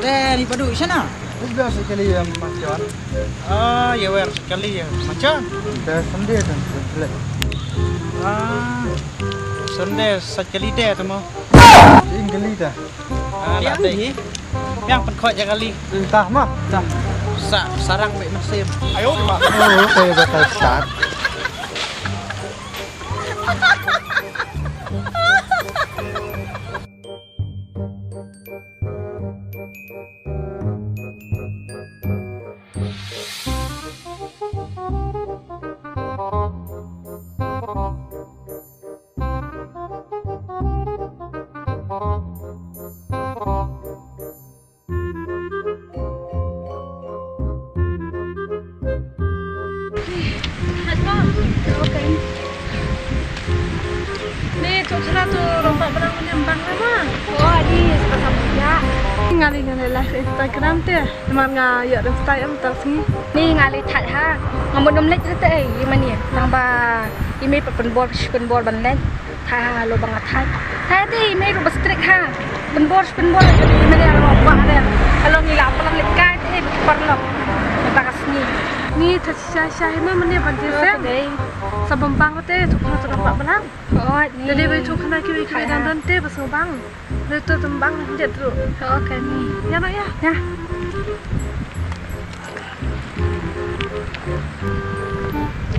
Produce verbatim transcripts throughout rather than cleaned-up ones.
Eh, ni padu shana? Ida sa kali ya machan. Ah, ya wer sa kali ya machan. Ida sende dan sende. Ah, sende sa kali de tamo. Sing kali da. Ah, yang ni. Yang pen khot ya kali. Entah mah. Dah. Sa sarang be masim. Ayo ma. Oh, kayak batal start. Ni tu sila tu rompak benang menyambang lah ma. Oh, di sebelah samping ya. Nga leh nga leh live Instagram te. Namar nga ïoh dang style em tak sngi. Ni nga leh thait ha. Nga mut nym leh te ei, i mani. Tang ba i mei pat pynbor pynbor ban leh. Tha ha lo ba nga thait. Tha te i mei ruh ba strict ha. Pynbor pynbor i mei ruh ba ha. Alo ngi la plan leh kai te ei ba parlok. Ba ka sngi. Ni tha sha sha i ma mani ban te sem. Sa bang bang te tu kena tu nampak belang. Oh, ni. Jadi bai tu kena ki bai ki bai dan dan te ba so bang. Bai tu tembang dia tu. Oh, kan ni. Ya nak ya. Ya.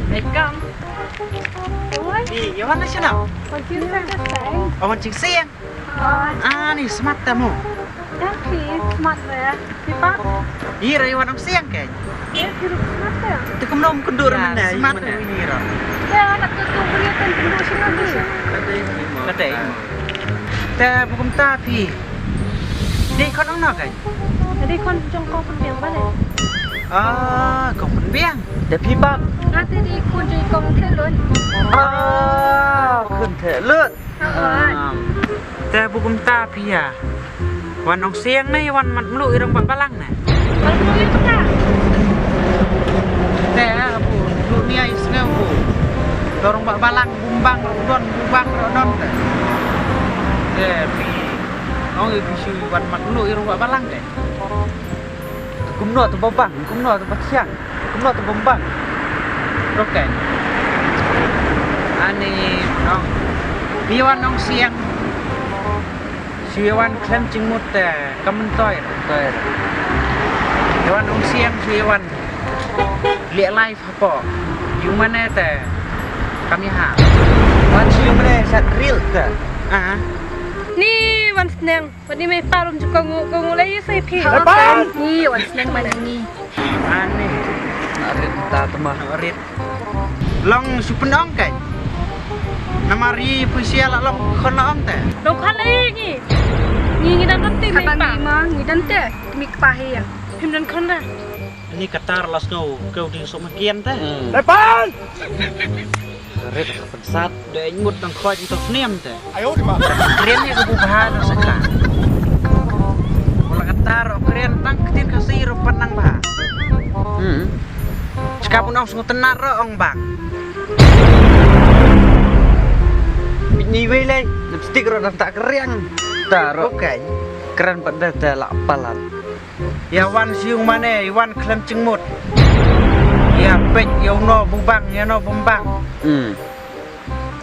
Welcome. Oi. Ni, Iwan na sana? Wan Jingseng. Oh, Wan Jingseng. Ah, ni smart tamu. Thank you, smart ya. Pipa. Ira Iwan Ong Siang kan? Ya, hidup smart ya. Te kumno kum dur mana? Smart ni ira. Ya, anak tu tu beri kan tu sini tu. Kata. Te bukum ta phi. Dei khon ong no kan? Dei khon jong kong pynbiang bale. Ah, kong pynbiang. Te phi bak. Nga te dei khon jong kong Theh Lut. Ah, khon Theh Lut. Ah. Te bukum ta phi ya. Wan Ong Siang ne, Wan Mat Mluh i rong Bah Balang ne. Wan Mluh i peta. Te abu Mluh ni ai sngew bu. Rong Bah Balang bumbang ro don, bumbang ro don te. Te phi. Ong i phi shu Wan Mat Mluh i rong Bah Balang te. Kumno tu ba bang, kumno tu ba thiang, kumno tu ba bang. Roken. Ani nong. Iwan Ong Siang. Shu Iwan khlem jingmut te kam toi. Toi. Iwan Ong Siang shu Iwan. Lieh live hapo. Yu mane te. Kam ïa ha. Wan shu yu mane sat reel te. Ah. Ni Wan Sneng. Wat ni mei parum ju kongu kongu la yu sai phi. Ni Wan Sneng mana ni. Ani. Narit ta tama. Narit. Long su pendong kai. Namar i pusia la long khon la ong te. Long khon la yu ni. Ni ngi dan te mei pa. Ni ma ngi dan te mi pa hi ya. Phim dan khon la. Ni katar la sngew keu ding sok makian te. Lepan. Rit ka pensat de ngut dang khoj ito snem te. Ayo di ma. Kren ni ka bu bha dang sakla. Wala katar o kren tang ktin ka si ro panang bha. Hmm. Chika bu nong sngew tenar ro ong bang. Ni wei lei lipstick ro dang tak keriang. Ta ro. Okay. Keren pat de te la palat. Ïa wan siung mane, ïa wan khlem jingmut. Ïa peit ïa uno bubang, ïa uno bumbang. Hmm.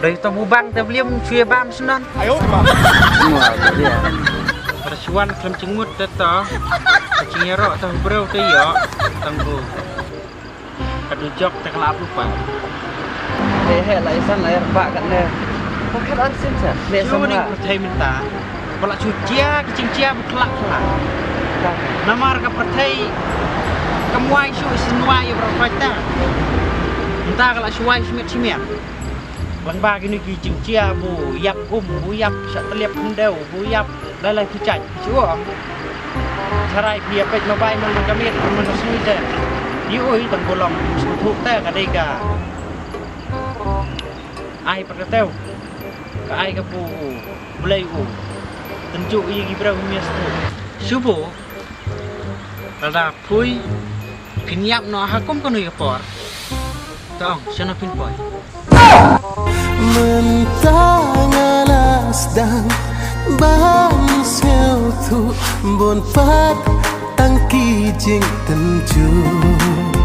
Dei to bubang te blim shu ïa bam snon. Ayo ma. Pada shu wan khlem jingmut te to. Ka jingïaroh te breu te ïoh. Tang bu. Ka dujok te ka la ap lupa. Te he la isan la ïa rebak kat ne. Pakat an sim sa. Ne. Shu sam ning la. Pyrthei mynta. Ba la shu jia ki jingjia ba khlak khlak. Namar ka pyrthei kam wai shu isin wai ïa ba rot ta. Mynta ka la shu wai shimet shimet. Lang ba kini ki jingjia bu ïap um, bu ïap sha tliap khyndew, bu ïap lai lai phi jait phi ju ong. Tharai phi ïa peit ma bai man ka miet man ka sngi te. Ïa ui tang bu long sngewthuh te ka dei ka ai pat ka tew. Ka ai ka pu u Blei u. Tynjuh ïa ki briew mi sngewthuh. Shu bu. Lada phui phin ïap noh ha kum kano ka por. Tong shano phin poi. Mynta nga la sdang Bam sngewthuh bun pat tang ki jingtynjuh.